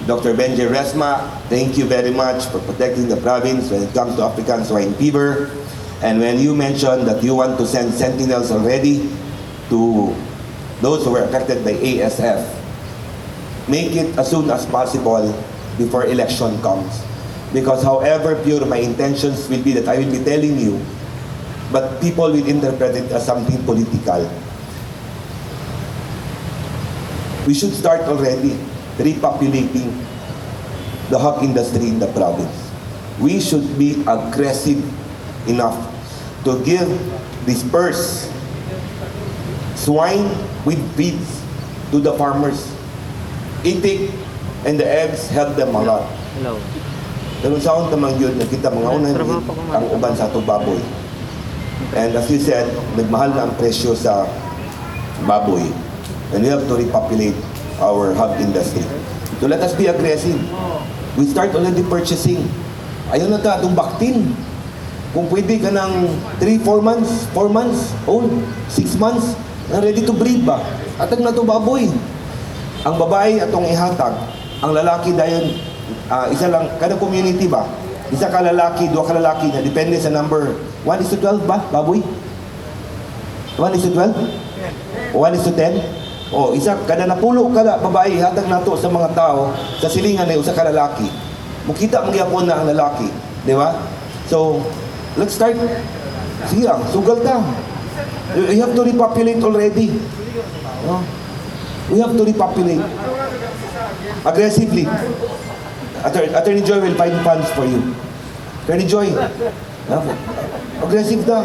Dr. Benji Resma, thank you very much for protecting the province when it comes to African swine fever. And when you mentioned that you want to send sentinels already to those who were affected by ASF, make it as soon as possible before election comes. Because however pure my intentions will be that I will be telling you, but people will interpret it as something political. We should start already repopulating the hog industry in the province. We should be aggressive enough to give disperse swine with feeds to the farmers. Itik and the eggs help them a lot. Hello. Pero sa akong tamang yun, nakita mga una Trabaho pa ko ang uban sa atong baboy. And as you said, nagmahal na ang presyo sa baboy. And we have to repopulate our hog industry. So let us be aggressive. We start already purchasing. Ayaw na ta, atong baktin. Kung pwede ka ng 3, 4 months, 4 months old, 6 months, na ready to breed ba? Atag na to baboy. Ang babae atong ihatag, ang lalaki dayon isa lang kada community ba? Isa ka lalaki, duha ka lalaki na depende sa number. 1 is to 12 ba, baboy? 1 is to 12? 1 is to 10? O, isa kada napulo kada babae hatag nato sa mga tao sa silingan na usa ka lalaki. Mukita man gyapon na ang lalaki, di ba? So, let's start. Sige lang, sugal ta. You have to repopulate already. No? We have to repopulate. Aggressively. Attorney Joy will find funds for you. Attorney Joy, no? Aggressive ta.